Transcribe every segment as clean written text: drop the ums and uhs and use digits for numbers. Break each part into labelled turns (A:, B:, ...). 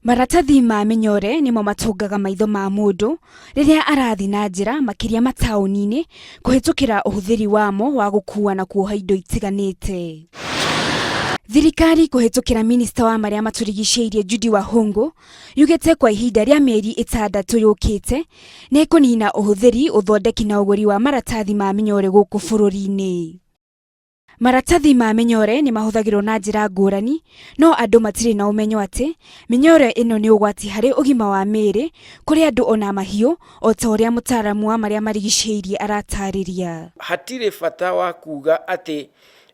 A: Maratathi ma mĩnyore nĩmo matũngaga maitho ma mũndũ rĩrĩa arathiĩ na njĩra makĩria mataũni-inĩ kũhĩtũkĩra ũhũthĩri wamo wa gũkuua na kuoha indo itiganĩte. Thirikari kũhĩtũkĩra minista wa marĩa matũrigicĩirie Judy Wahungu yugĩte kwa ihinda rĩa mĩeri ĩtandatũ yũkĩte nĩ ĩkũnina ũhũthĩri, ũthondeki na ũgũri wa maratathi ma mĩnyore gũkũ bũrũri-inĩ. Maratathi ma mĩnyore nĩ mahũthagĩrwo na njĩra ngũrani, no andũ matirĩ na ũmenyo atĩ mĩnyore ĩno nĩ ũgwati harĩ ũgima wa mĩĩrĩ kũrĩ andũ ona mahiũ, o ta ũrĩa mũtaaramu wa marĩa marigicĩirie aratarĩria.
B: Hatirĩ bata wa kuga atĩ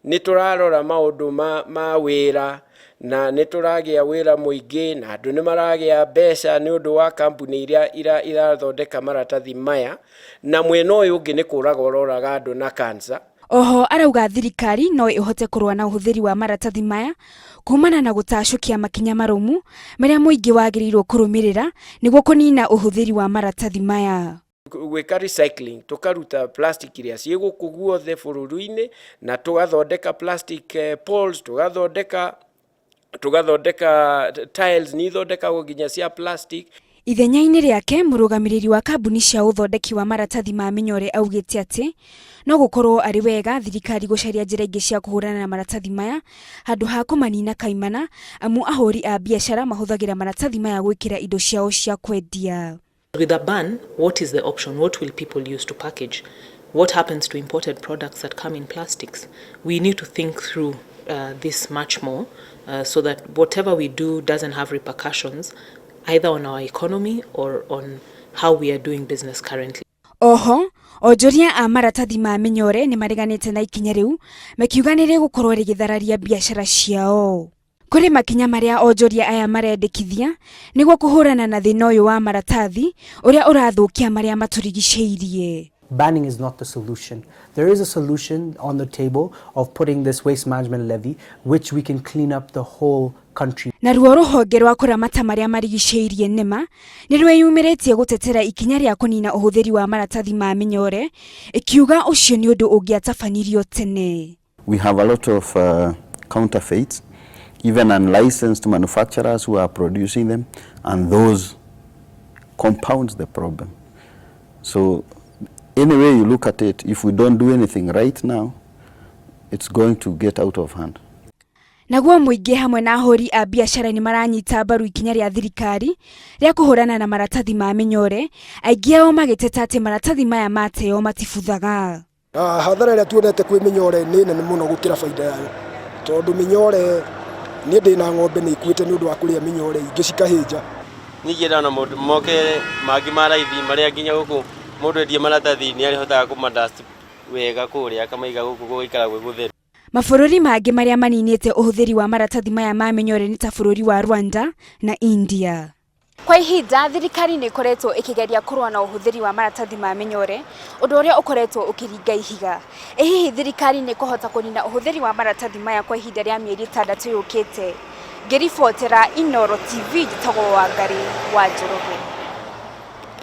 B: nĩ tũrarora maũndũ ma wĩra na nĩ tũragĩa wĩra mũingĩ na andũ nĩ maragĩa mbeca nĩ ũndũ wa kambuni iria irathondeka maratathi maya, na mwena ũyũ ũngĩ nĩ kũraga ũroraga andũ na cancer.
A: Oho arauga thirikari no ĩhote kũrũa na ũhũthĩri wa maratathi maya kumana na gũtacũkia makinya marũmu marĩa mũingĩ wagĩrĩirwo kũrũmĩrĩra nĩguo kũnina ũhũthĩri wa maratathi maya.
B: Gwĩka recycling, tũkaruta plastic iria ciĩ gũkũ guothe bũrũri-inĩ na tũgathondeka plastic poles, tũgathondeka tiles nĩ ithondekagwo nginya cia plastic.
A: Ithenya-inĩ rĩake, mũrũgamĩrĩri wa kambuni cia ũthondeki wa maratathi ma mĩnyore augĩte atĩ no gũkorwo arĩ wega thirikari gũcaria njĩra ingĩ cia kũhũrana na maratathi maya handũ ha kũmanina kaimana amu ahũri a biacara mahũthagĩra maratathi maya gwĩkĩra indo ciao cia kwendia.
C: With a ban, what is the option? What will people use to package? What happens to imported products that come in plastics? We need to think through this much more so that whatever we do doesn't have repercussions either on our economy or on how we are doing business currently.
A: Oho, onjoria a maratathi ma mĩnyore nĩ mareganĩte na ikinya rĩu makiuga nĩ rĩgũkorwo rĩgĩthararia biacara ciao. Kũrĩ makinya marĩa onjoria aya marendekithia nĩguo kũhũrana na thĩna ũyũ wa maratathi ũrĩa ũrathũkia marĩa matũrigicĩirie.
D: Banning is not the solution. There is a solution on the table of putting this waste management levy, which we can clean up the whole country.
A: Naruo rũhonge rwa kũramata marĩa marigicĩirie NEMA nĩ rwĩyumĩrĩtie gũtetera ikinya rĩa kũnina ũhũthĩri wa maratathi ma mĩnyore ĩkiuga ũcio nĩ ũndũ ũngĩatabanirio tene.
E: We have a lot of counterfeits, even unlicensed manufacturers who are producing them, and those compounds the problem. So any way you look at it, if we don't do anything right now, it's going to get out of hand.
A: Naguo mũingĩ hamwe na ahũri a biacara nĩ maranyita mbaru ikinya rĩa thirikari rĩa kũhũrana na maratathi ma mĩnyore, aingĩ ao magĩteta atĩ maratathi maya mateo matibuthaga.
F: Hathara ĩrĩa tuonete kwĩ mĩnyore nĩ nene mũno gũkĩra baida yayo, tondũ mĩnyore niĩ ndĩ na ng'ombe nĩ ikuĩte nĩ ũndũ wa kũrĩa mĩnyore, ingĩ cikahĩnja.
G: Ningĩ ndona mũndũ moke mangĩ ma raithi marĩa nginya gũkũ mũndũ endie maratathi nĩ arĩhotaga kũma dust wega kũrĩa akamaiga gũkũ gũgaikara gwĩ gũtheru.
A: Mabũrũri mangĩ marĩa maninĩte ũhũthĩri wa maratathi maya ma mĩnyore nĩ ta bũrũri wa Rwanda na India. Kwa ihinda thirikari nĩ ĩkoretwo ĩkĩgeria kũrũa na ũhũthĩri wa maratathi ma mĩnyore, ũndũ ũrĩa ũkoretwo ũkĩringa ihiga. Ĩ hihi thirikari nĩ ĩkũhota kũnina ũhũthĩri wa maratathi maya kwa ihinda rĩa mĩeri 6 yũkĩte? Ngĩribotera Inooro TV, njĩtagwo Wangari wa Njoroge.